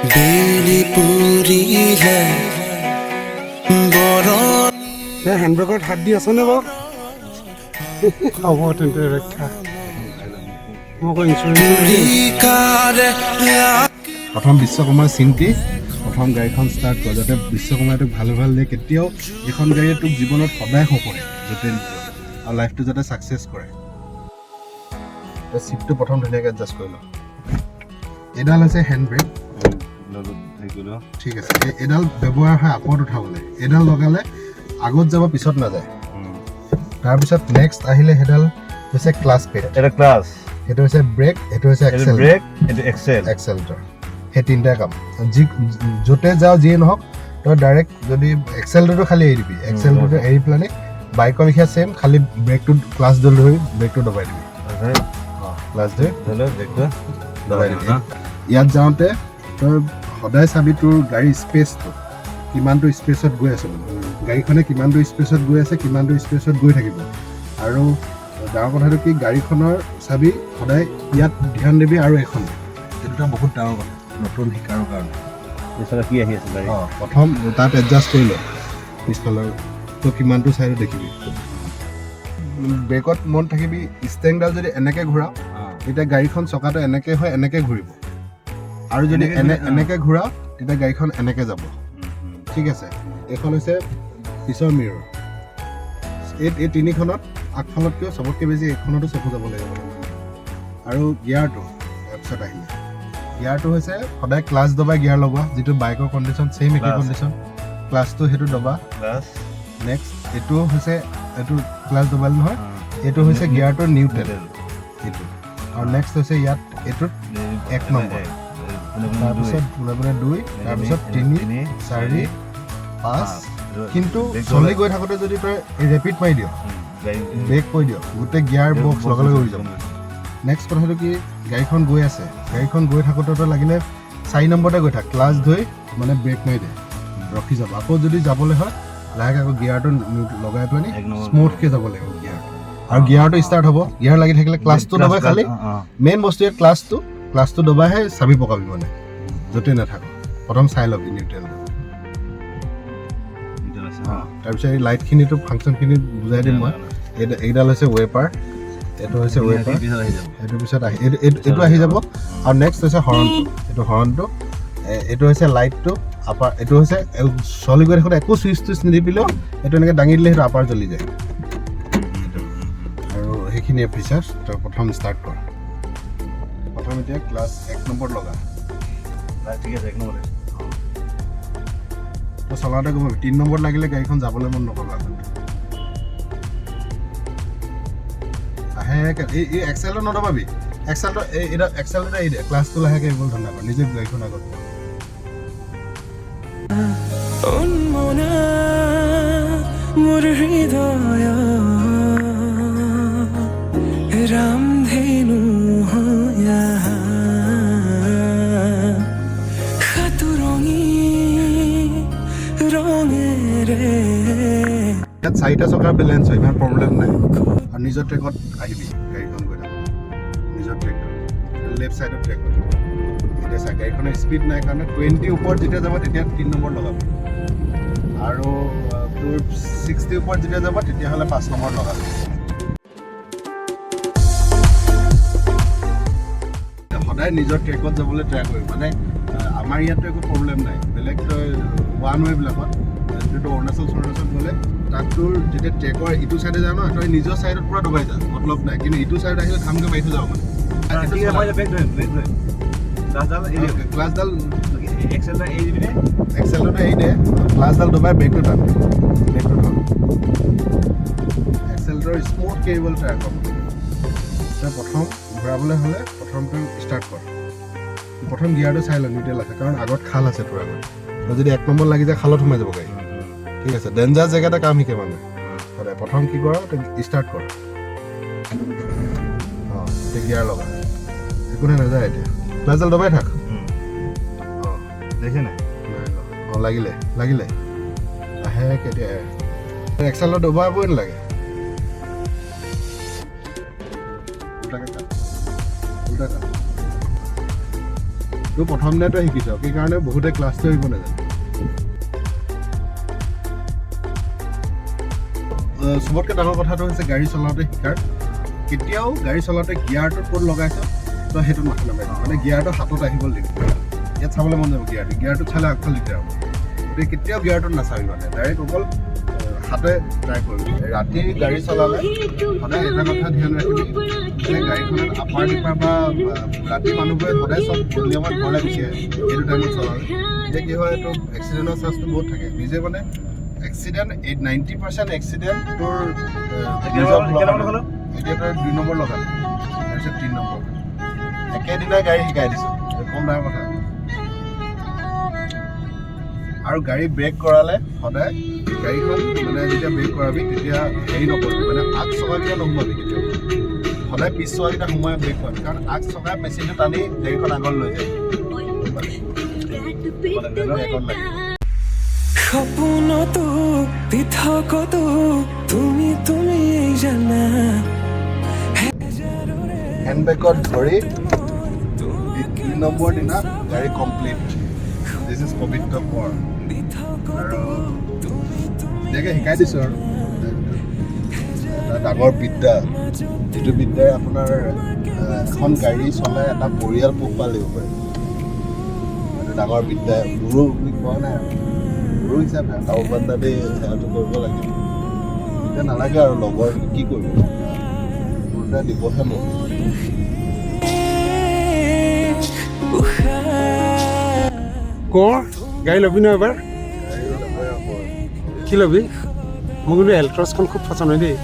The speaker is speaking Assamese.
বেলি পুৰিলে বৰণ। এই হেণ্ডব্ৰেকত হাত দি আছনে বাৰু? হ'ব তেন্তে, ৰক্ষা। মই আকৌ ইঞ্চুৰেঞ্চ তুলিকাৰে। প্ৰথম বিশ্বকৰ্মাৰ চিন্তি প্ৰথম গাড়ীখন ষ্টাৰ্ট কৰ, যাতে বিশ্বকৰ্মাই তোক ভাল ভাল দিয়ে। কেতিয়াও এইখন গাড়ীয়ে তোক জীৱনত সদায় সপৰে য'তে নিদিয়ক আৰু লাইফটো যাতে ছাকচেছ কৰে। চিটটো প্ৰথম ধুনীয়াকৈ এডজাষ্ট কৰি ল। এইডাল হৈছে হেণ্ড ব্ৰেক, ঠিক আছে? এইডাল ব্যৱহাৰ হয় আপত উঠাবলৈ। এইডাল লগালে আগত যাব, পিছত নাযায়। তাৰপিছত নেক্সট আহিলে সেইডাল হৈছে ক্লাচ পেড। এটা ক্লাচ। সেইটো হৈছে ব্ৰেক, সেইটো হৈছে এইটো এক্সেল। ব্ৰেক, এইটো এক্সেল। এক্সেলটো। সেই তিনিটা কাম। যি য'তে যাওঁ, যিয়ে নহওক, তই ডাইৰেক্ট যদি এক্সেলটোতো খালি এৰি দিবি। এক্সেলটোতো এৰি পেলানি বাইকৰ লিখীয়া ছেম, খালি ব্ৰেকটো ক্লাছডাল ধৰি ব্ৰেকটো দবাই দিবি। অঁ, ক্লাছ ধৰি ব্ৰেকটো দবাই দিবি। ইয়াত যাওঁতে তই সদায় চাবি তোৰ গাড়ীৰ স্পেচটো কিমানটো স্পেচত গৈ আছে, মানে গাড়ীখনে কিমানটো স্পেচত গৈ আছে, কিমানটো স্পেচত গৈ থাকিব। আৰু ডাঙৰ কথাটো কি, গাড়ীখনৰ চাবি সদায় ইয়াত ধ্যান দিবি। আৰু এইখন, এই দুটা বহুত ডাঙৰ কথা নতুন শিকাৰৰ কাৰণে। পিছফালে কি আহি আছে গাড়ী? অঁ, প্ৰথম তাত এডজাষ্ট কৰি ল। পিছফালৰ তই কিমানটো চাইডত দেখিবি। ব্ৰেকত মন থাকিবি। ষ্টেংডাল যদি এনেকৈ ঘূৰাও, তেতিয়া গাড়ীখন চকাটো এনেকৈ হয়, এনেকৈ ঘূৰিব। আৰু যদি এনেকে এনে ঘূৰে, অ। এনেকৈ ঘূৰাও, তেতিয়া গাড়ীখন এনেকৈ যাব, ঠিক আছে? এইখন হৈছে পিছৰ মিৰৰ। এই তিনিখনত আগফালতকৈ চবতকৈ বেছি এইখনতো চকু যাব লাগিব। আৰু গিয়াৰটো তাৰপিছত আহিলে, গিয়াৰটো হৈছে সদায় ক্লাছ দবাই গিয়াৰ লগোৱা, যিটো বাইকৰ কণ্ডিশ্যন ছেইম একে Clutch। Condition. ক্লাছটো সেইটো দবা। ক্লাচ। নেক্সট এইটো হৈছে, এইটো ক্লাছ দবালে নহয়, এইটো হৈছে গিয়াৰটোৰ নিউট্ৰেল এইটো। আৰু নেক্সট হৈছে ইয়াত এইটোত এক নম্বৰ। তাৰপিছত পোনে পোনে দুই, তাৰপিছত তিনি, চাৰি, পাঁচ। কিন্তু চলি গৈ থাকোঁতে যদি তই ৰেপিড মাৰি দিয়, ব্ৰেক কৰি দিয়, গোটেই গিয়াৰ বক্স লগে লগে উৰি যাব। নেক্সট কথাটো কি, গাড়ীখন গৈ আছে, গাড়ীখন গৈ থাকোঁতে তই লাগিলে 4 নম্বৰতে গৈ থাক, ক্লাছ ধৰি মানে ব্ৰেক মাৰি দে, ৰখি যাব। আকৌ যদি যাবলৈ হয়, লাহেকৈ আকৌ গিয়াৰটো লগাই পেলাই এক নম্বৰ। স্মুথকৈ যাব লাগিব গিয়াৰ। আৰু গিয়াৰটো ষ্টাৰ্ট হ'ব গিয়াৰ লাগি থাকিলে। ক্লাছটো দবাই খালি মেইন বস্তু ইয়াত ক্লাছটো দবাইহে চাবি পকাবি, মানে য'তেই নাথাক প্ৰথম চাই ল'বি নিউট্ৰেলটো। তাৰপিছত এই লাইটখিনিতো ফাংচনখিনি বুজাই দিম মই। এইডাল হৈছে ৱেপাৰ, এইটো হৈছে ৱেপাৰ। এইটোৰ পিছত আহি এইটো আহি যাব। আৰু নেক্সট হৈছে হৰণটো। এইটো হৰণটো, এইটো হৈছে লাইটটো আপাৰ। এইটো হৈছে চলি গৈ থাকোঁতে একো চুইচ টুইচ নিদিলেও এইটো এনেকৈ দাঙি দিলে সেইটো আপাৰ জ্বলি যায়। আৰু সেইখিনিয়ে ফিচাৰ্ছ। তই প্ৰথম ষ্টাৰ্ট কৰ। প্ৰথম এতিয়া ক্লাছ 1 নম্বৰত লগা। ঠিক আছে, এক নম্বৰ। তই চলাওঁতে গম পাবি, 3 নম্বৰত লাগিলে গাড়ীখন যাবলৈ মন নকৰিব আগত। লাহেকৈ এই এক্সেলটো নদবাবি। এক্সেলটো এই এটা এক্সেলটো এৰি দে, ক্লাছটো লাহেকৈ এৰিবলৈ ধন্দা কৰ। নিজে গাড়ীখন আগত। উন্মনা মোৰ হৃদয় ৰামধেনু হয়া সাতোৰঙী ৰঙেৰে। ইয়াত চাৰিটা চকাৰ বেলেঞ্চ হয়, ইমান প্ৰব্লেম নাই। আৰু নিজৰ ট্ৰেকত আহিবি। গাড়ীখন গৈ থাকোঁ নিজৰ ট্ৰেকত, লেফ্ট ছাইডৰ ট্ৰেকত। এতিয়া চা, গাড়ীখনৰ স্পীড নাই কাৰণে 20 ওপৰত যেতিয়া যাব, তেতিয়া 3 নম্বৰ লগাবি। আৰু তোৰ 60 ওপৰত যেতিয়া যাব, তেতিয়াহ'লে 5 নম্বৰ লগাবি। সদায় নিজৰ ট্ৰেকত যাবলৈ ট্ৰাই কৰিবি। মানে আমাৰ ইয়াততো একো প্ৰব্লেম নাই, বেলেগ তই ওৱান ৱেবিলাকত, যিটো অৰুণাচল চৰুণাচল গ'লে, তাত তোৰ যেতিয়া ট্ৰেকৰ ইটো চাইডে যাওঁ ন, তই নিজৰ চাইডত পূৰা ডুবাই যা, মতলব নাই। কিন্তু ইটো চাইড আহিলে ধামকৈ মাৰি থৈ যাব মানে। ঠিক আছে, মই ব্ৰেক ধৰিম, ব্ৰেক ধৰিম। ক্লাছডাল এৰি দিয়ক। ক্লাছডাল এক্সেলটা এৰি দিবি নে? এক্সেলটো এৰি দে, ক্লাছডাল ডবাই ব্ৰেকটো টান, ব্ৰেকটো ধৰ। এক্সেলটোৰ স্মুথ এৰিবলৈ ট্ৰাই কৰ। তই প্ৰথম ঘূৰাবলৈ হ'লে প্ৰথম তই ষ্টাৰ্ট কৰ। প্ৰথম গিয়াৰটো চাই ল নিউট্ৰেল আছে, কাৰণ আগত খাল আছে তোৰ আগত। তই যদি 1 নম্বৰ লাগি যায়, খালত সোমাই যাব গাড়ী, ঠিক আছে? ডেঞ্জাৰ জেগাতে কাম শিকে মানুহে সদায়। প্ৰথম কি কৰ, তই ষ্টাৰ্ট কৰ। অঁ, এতিয়া গিয়াৰ লগা, একো নাই, নাযায়। এতিয়া ক্লাছডাল দবাই থাক। অঁ। দেখিছে নাই? অঁ, লাগিলে, লাগিলে। লাহেকৈ এতিয়া এক্সেলত দবাবই নালাগে। উল্টাকৈ কাট, উল্টা কাট। তোৰ প্ৰথম দিনাই তই শিকিছ, সেইকাৰণে বহুতে ক্লাছটো এৰিব নাজানে। চবতকৈ ডাঙৰ কথাটো হৈছে গাড়ী চলাওঁতে শিকাৰ, কেতিয়াও গাড়ী চলাওঁতে গিয়াৰটো ক'ত লগাইছ তই সেইটোত মাথা নামাৰিবি। মানে গিয়াৰটো হাতত আহিব লাগিব। ইয়াত চাবলৈ মন যাব গিয়াৰটো, গিয়াৰটোত চালে আগফাল দিগদাৰ হ'ব। গতিকে কেতিয়াও গিয়াৰটোত নাচাবি, মানে ডাইৰেক্ট অকল হাতে ট্ৰাই কৰিবি। ৰাতি গাড়ী চলালে সদায় এটা কথা ধ্যান ৰাখিবি যে গাড়ীখনত আপাৰ ডিপাৰ বা ৰাতি মানুহবোৰে সদায় চব গধূলি সময়ত ঘৰলৈ গুচি আহে। সেইটো টাইমত চলালে এতিয়া কি হয়, তোৰ এক্সিডেণ্টৰ চান্সটো বহুত থাকে। নিজে মানে এক্সিডেণ্ট 90% এক্সিডেণ্ট তোৰ নিজৰ ভুলৰ কাৰণে। এতিয়া তই 2 নম্বৰ লগালি, তাৰপিছত 3 নম্বৰ, একেদিনাই গাড়ী শিকাই দিছোঁ, কম ডাঙৰ কথা। আৰু গাড়ী ব্ৰেক কৰালে সদায় গাড়ীখন মানে যেতিয়া ব্ৰেক কৰাবি তেতিয়া হেৰি নকৰিবি, মানে আগ চকাকেইটা নোসোমাবি কেতিয়াও, সদায় পিছ চকাকেইটা সোমাই ব্ৰেক কৰাবি, কাৰণ আগ চকাই মেচিনটো টানি গাড়ীখন আগত লৈ যায়। ব্ৰেকত লাগিব। সপোনতো পৃথকতো তুমি তুমি জানা। হেণ্ডব্ৰেকত ধৰি 2 নম্বৰ দিনা গাড়ী কমপ্লিট। This is পবিত্ৰ কোঁৱৰ। আৰু ধুনীয়াকৈ শিকাই দিছোঁ। আৰু এটা ডাঙৰ বিদ্যা, যিটো বিদ্যাই আপোনাৰ এখন গাড়ী চলাই এটা পৰিয়াল পোহপাল দিব পাৰে, এইটো ডাঙৰ বিদ্যা। গুৰু বুলি কোৱা নাই আৰু গুৰু হিচাপে তাওবান্দাতে সেৱাটো কৰিব লাগে। এতিয়া নালাগে আৰু লগৰ কি কৰিব, গুৰুটা দিবহে মোক। কোঁৱৰ, গাড়ী ল'বি ন এবাৰ? কি ল'বি? মোৰ কিন্তু এল্ট্ৰছখন খুব পচন্দ হয় দেই।